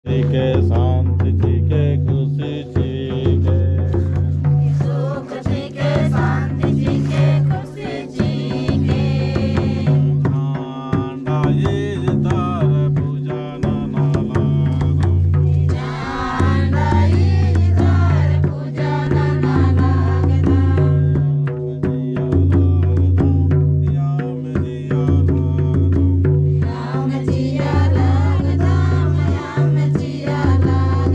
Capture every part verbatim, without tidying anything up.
चिके, शांति चिके, खुशी चिके। सुख चिके, शांति चिके, खुशी चिके। झंडा इजतार पूजा नना लगदम। झंडा इजतार पूजा नना लगदम। हाल चिआ लगदम, हाल चिआ लगदम,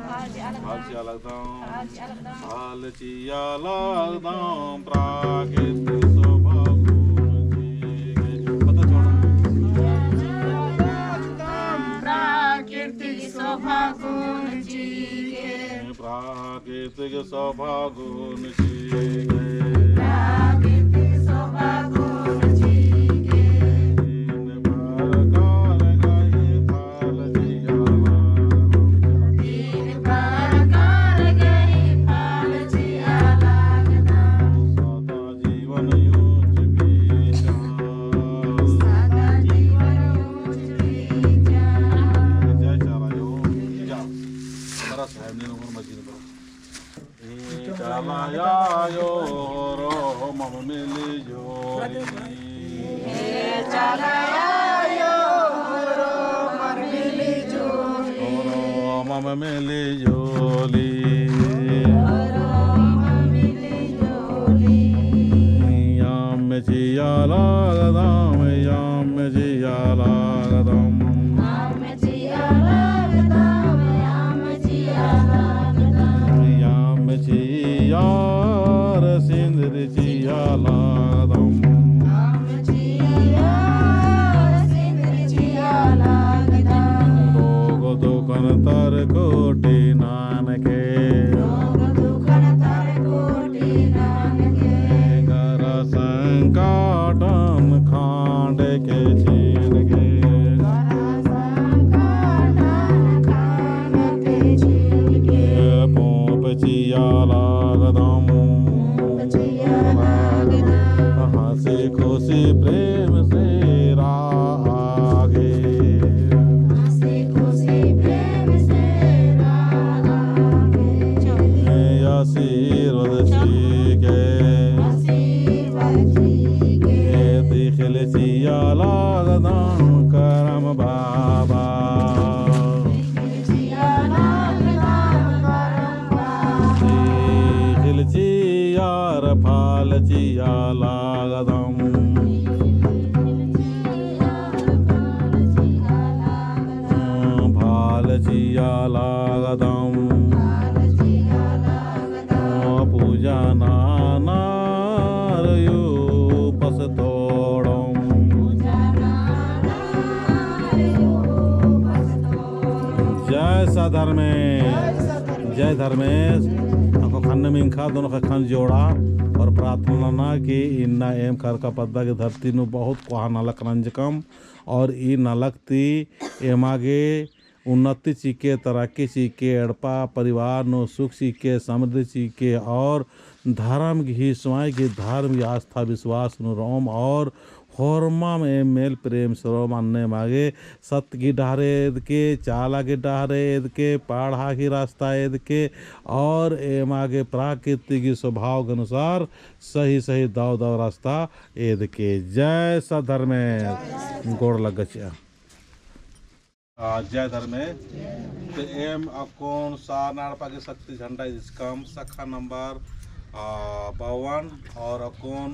हाल चिआ लगदम, हाल चिआ लगदम, प्राकृतिक शोभा गुण चिके। पता चला। प्राकृतिक शोभा गुण चिके। प्राकृतिक शोभा गुण चिके। प्राकृतिक शोभा गुण चिके। तीन प्रकार गही फल चिआ लगदम। तीन प्रकार गही फल चिआ लगदम। सदा जीवन ऊंच बीचा। सदा जीवन ऊंच बीचा। जय चाला आयो, जय। बड़ा साहेब ने नंबर मस्जिद पर। ए चाला आयो रो मम मिली जोली। ए चाला आयो रो मम मिली जोली। रो मम मिली जोली। रो मम मिली जोली। याम चिआ लगदम, याम चिआ लगदम। याम चिआ आर सिंदरी चिआ लगदम। रोग दुखन तर कोटि ननके। आबा। सीखिल चिअर फल चिआ लागदम। फल चिआ लागदम। पूजा ननर उपास तोड़म। जय सधर्मेस, जय धर्मेस। अक्कु ख़न्न मिंख़ा दोनों ख़ेक्खन जोड़ा और प्रार्थना नना कि इन्ना एम खरका पद्दा गे धरती नू बहुत कोहा नलख नंजकम और ई नलख ती एमा गे उन्नति चिके, तरक्की चिके, एड़पा परिवार नू सुख चिके, समृद्धि चिके और धर्म गही, स्वयं गही धर्म गही आस्था विश्वास नू रओम और होरमम एम मेल प्रेम से रओम। अन्ने एमा गे सत्य गही डहरे एदके, चाला गही डहरे एदके, पड़हा गही रास्ता एदके और एमा गे प्राकृतिक गही स्वभाव के अनुसार सही सही दव दव रास्ता एदके। जय सधर्मेस। गोड़ लग्गा चिआ। आ, जय धर्मेस। तो एम अक्कुन सरना एड़पा गही शक्ति झंडा इजकम शाखा नंबर, आ, बावन और अक्कुन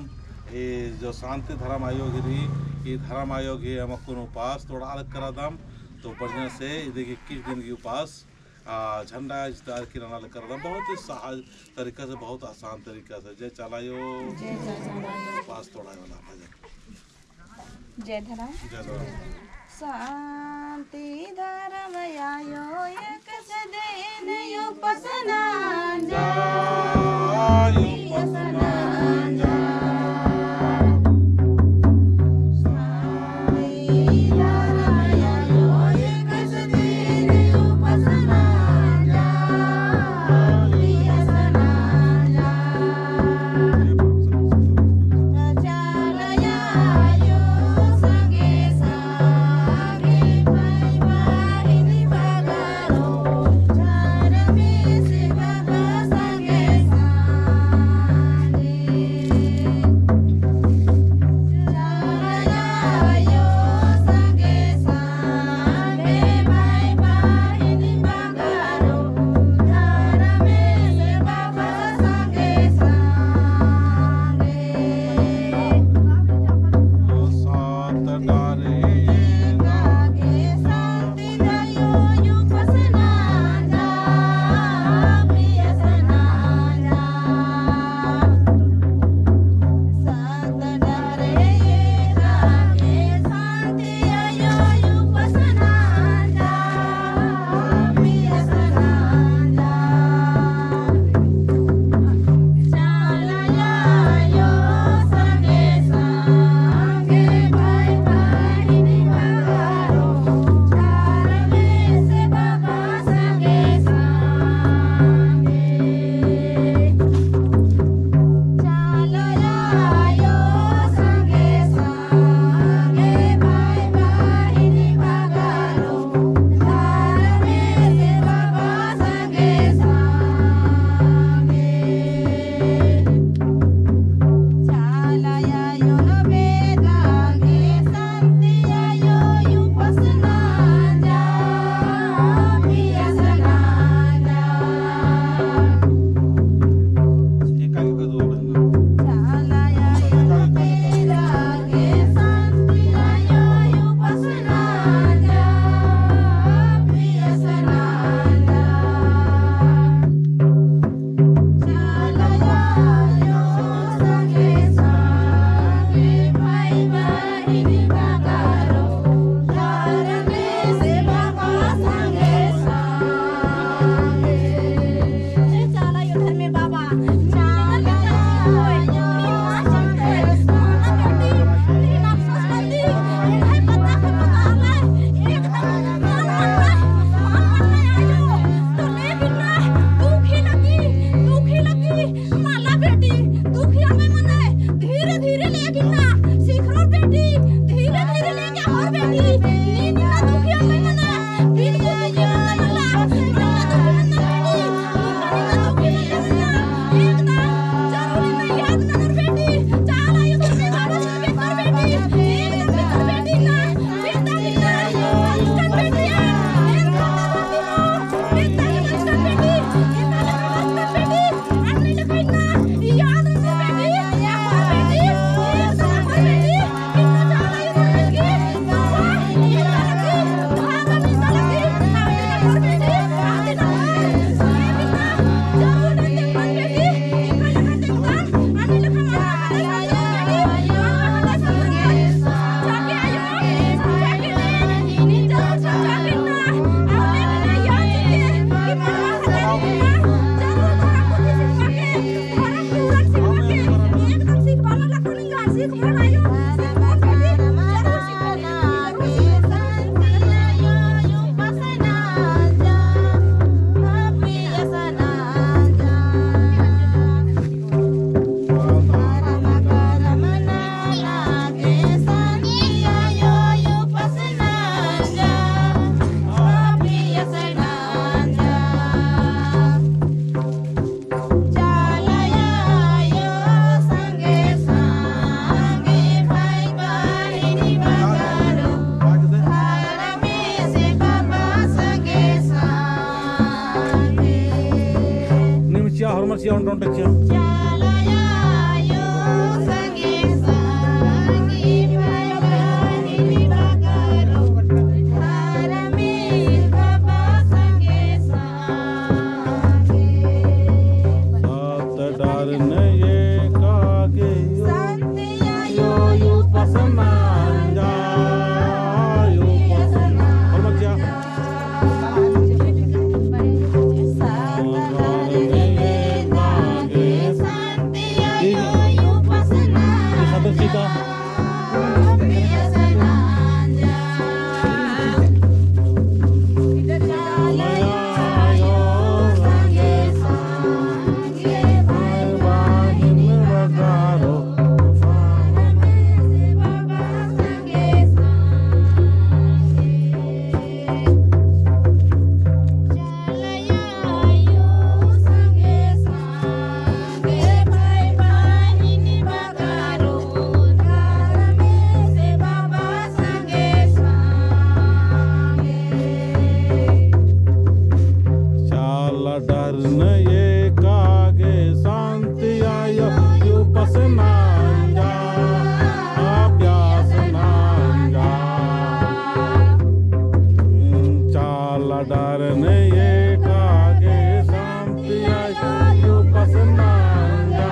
ई जो शांति धर्म आयोग रई, ई धर्म आयोग ही एम अक्कुन उपास तोड़ा अलग करदम। तो बढ़िया से इदे गही इक्कीस दिन गही उपास, आ, झंडा इजतार की नना अलग करदम। बहुत ही सहज तरीका से, बहुत आसान तरीका से। जय चाला आयो। जय चाला आयो। उपास तोड़ा वाला भजन। जय धर्म। जय धर्म। शांति धर्म आयो एकस दिन उपासना जाय, उपासना जाय। शांति धर्म आयो एकस दिन उपासना जाय, उपासना जाय। चिया उंडो उंडो चिया। चाला आयो संगे संगी भाई बहिनी बगरो, धर्मेस बाबा संगे संगे। सात डहरन एका गे, शांति आयो उपासना जा, उपासना। और मत जा। चाला डहरन एका गे शांति आयो उपासना जा, अभ्यास नंजा। चाला डहरन एका गे शांति आयो उपासना जा,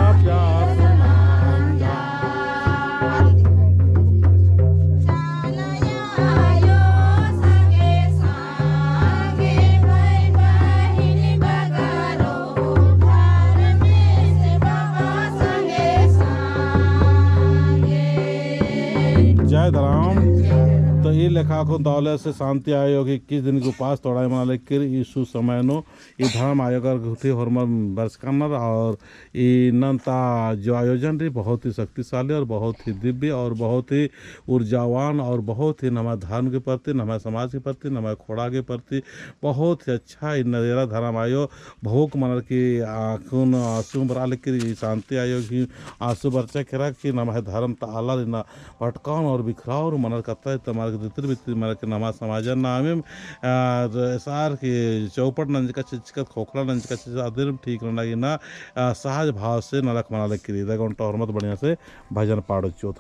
अभ्यास नंजा। जय धरम। तो ई लेखा अक्कुन दौले से शांति आयो गे इक्कीस दिन के उपास तोड़ाई मना लेकिर ई सुसमय नू ई धर्म आयो गर गुट्ठी होरमर बरचका रअनर और ई नन्ता जो आयोजन रई बहुत ही शक्तिशाली और बहुत ही दिव्य और बहुत ही ऊर्जावान और बहुत ही नम्है धर्म के प्रति, नम्है समाज के प्रति, नम्है खोड़ा के प्रति बहुत ही अच्छा इन्ना एरा धर्म आयो भोग मनर की अक्कुन आंसू बरआ लेकिर ई शांति आयो गही आंसू बरचा केरा कि नम्है धर्म ता आलर इन्ना भटकाउन और बिखराउन मनर कत्था, इत्ता मल की तितिर बितिर मल की नम्है समाजन नामे, आ, एसार की चौपट नंजका चिचकत, खोखला नंजका चिचकत, अदिन ठीक रअना गे इन्ना, आ, सहज भाव से नलख मना लेकिर। इदा घंटा होरमत बढ़िया से भजन पाड़ो चिओत।